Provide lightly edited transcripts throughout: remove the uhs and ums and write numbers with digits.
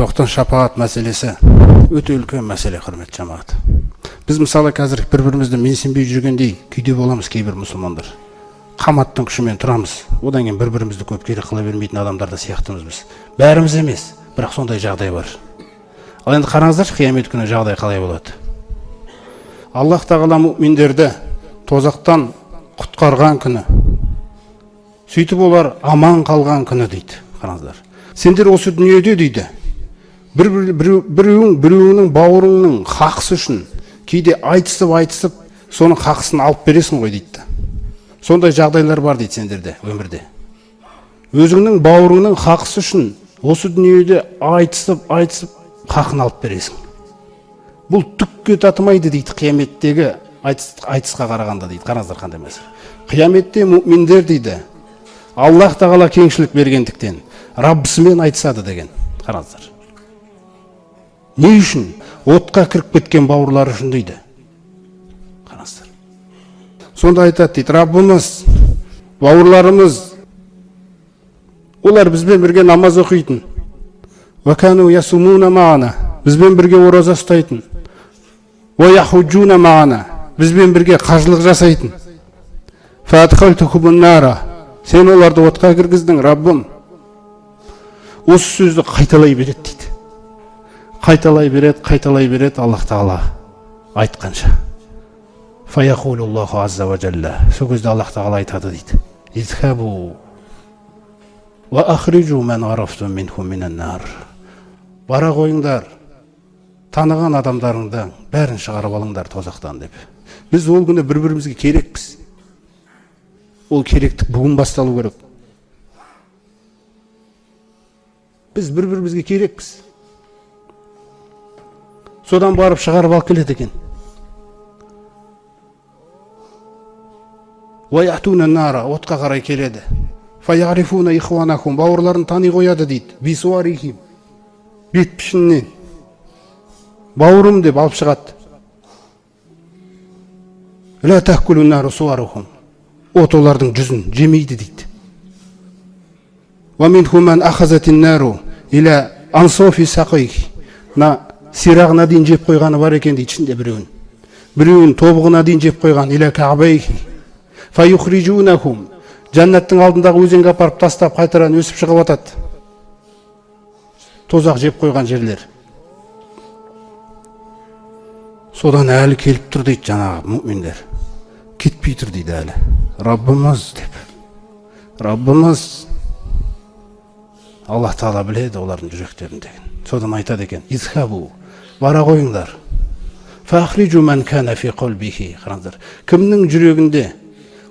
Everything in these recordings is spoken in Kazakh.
Сондықтан шапағат мәселесі өте үлкен мәселе, құрметті жамағат. Біз мысалы қазір бір-бірімізді менсінбей жүргендей күйде боламыз кейбір мұсылмандар. Қаматтың күшімен тұрамыз. Одан кейін бір-бірімізді көп керек қыла бермейтін адамдар да сияқтымыз біз. Бәріміз емес, бірақ сондай жағдай бар. Ал енді қараңыздаршы, қиямет күні жағдай қалай болады? Аллах тағала мүминдерді тозақтан құтқарған күні, сөйтіп олар аман қалған күні дейді. Қараңыздар, сендер осы дүниеде дейді, біреуің біреуінің бауырыңның хақысы үшін кейде айтысып соның хақысын алып бересің ғой дейді. Сондай жағдайлар бар дейді сендерде өмірде. Өзіңнің бауырыңның хақысы үшін осы дүниеде айтысып хақын алып бересің. Бұл түкке татымайды дейді қияметтегі айтысқа қарағанда дейді. Қараңыздар қандай мәселе. Қияметте мүминдер дейді, Аллах тағала кеңшілік бергендіктен Раббысымен айтысады деген. Қараңыздар. Не үшін? Отқа кіріп кеткен бауырлары үшін дейді. Қараңыздар. Сонда айтады дейді, Раббымыз, бауырларымыз, олар бізбен бірге намаз оқитын. Уа ясумуна маана, бізбен бірге ораза ұстайтын. Уа яхуджуна маана, бізбен бірге қажылық жасайтын. Фаадхалтухумун нара, сен оларды отқа кіргіздің, Раббым. Осы сөзді қайталай береді дейді. Қайталай береді, қайталай береді Аллах тағала айтқанша. Фаяқулуллаху азза уа джалла. Сол кезде Аллах тағала айтады дейді. Изхабу уа ахрижу ман арафтум минхум минан нар. Бара қойыңдар, таныған адамдарыңды бәрін шығарып алыңдар тозақтан деп. Біз ол күні бір-бірімізге керекпіз. Ол керектік бүгін басталу керек. Біз бір-бірімізге керекпіз. Содан барып шығарып алып келеді екен. Уаятуна нара, отқа қарай келеді. Фаярифуна ихванахум, бауырларын тани қояды дейді. Бисуарихим, бет пішінінен. Бауырым деп алып шығады. Ла тахкулу нару суарухум, от олардың жүзін жемейді дейді. Уа минхум ман ахазатин нару иля ансофи сақайхи, мына сирағына дейін жеп қойғаны бар екен дейді ішінде біреуін. Біреуін тобығына дейін жеп қойған, иля каабайхи. Фаюхрижунахум, жәннаттың алдындағы өзенге апарып тастап қайтадан өсіп шығып атады. Тозақ жеп қойған жерлер. Содан әлі келіп тұр дейді жаңағы мүминдер. Кетпей тұр дейді әлі. Раббымыз деп. Раббымыз. Аллах тағала біледі олардың жүректеріндегін. Содан айтады екен, изхабу, бара қойыңдар. Фахрижу ман кана фи қалбихи. Қараңыздар, кімнің жүрегінде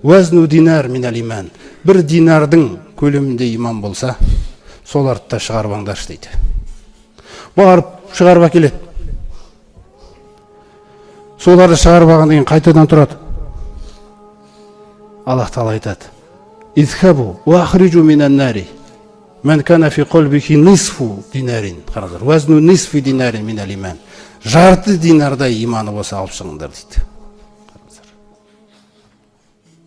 уазну динар минал иман, бір динардың көлемінде иман болса, соларды да шығарып алыңдаршы дейді. Барып шығарып әкеледі. Соларды шығарып алғаннан кейін қайтадан тұрады. Аллах тағала айтады, изхабу уахрижу минан нари ман кана фи қалбихи нисфу динарин. Қараңыздар, уазну нисфи динарин минал иман, жарты динардай иманы болса алып шығыңдар дейді.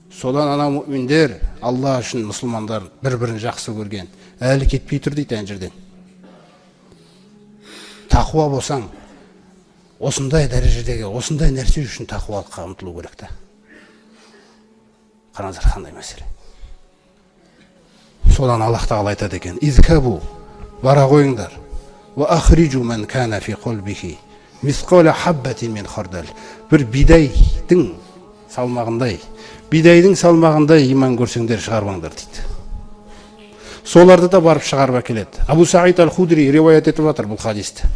Содан ана мүминдер, Алла үшін мұсылмандар бір-бірін жақсы көрген, әлі кетпей тұр дейді ана жерден. Тақуа болсаң, осындай дәрежедегі, осындай нәрсе үшін тақуалыққа ұмтылу керек та. Қараңыздар қандай мәселе. Содан Аллах тағала айтады екен, изхабу, бара қойыңдар. Уа ахрижу ман кана фи қалбихи мисқала хаббатин мин хардал, бір бидайдың салмағындай, бидайдың салмағындай иман көрсеңдер шығармаңдар дейді. Соларды да барып шығарып әкеледі. Абу Саид аль-Худри риуаят етіп жатыр бұл хадисті.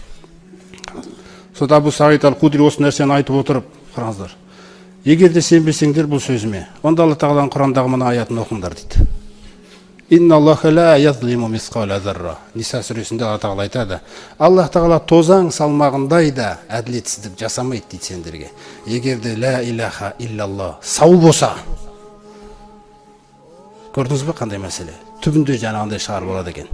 Сонда Абу Саид аль-Худри осы нәрсені айтып отырып, қараңыздар, егер де сенбесеңдер бұл сөзіме, онда Алла тағаланың Құрандағы мына аятын оқыңдар дейді. Инналлаха ла язлиму мисқала зарра. Ниса сүресінде Алла тағала айтады, Аллах тағала тозаң салмағындай да әділетсіздік жасамайды дейді сендерге. Егер де ла илаха иллалла сау болса, көрдіңіз бе қандай мәселе? Түбінде жаңағындай шығарып алады екен.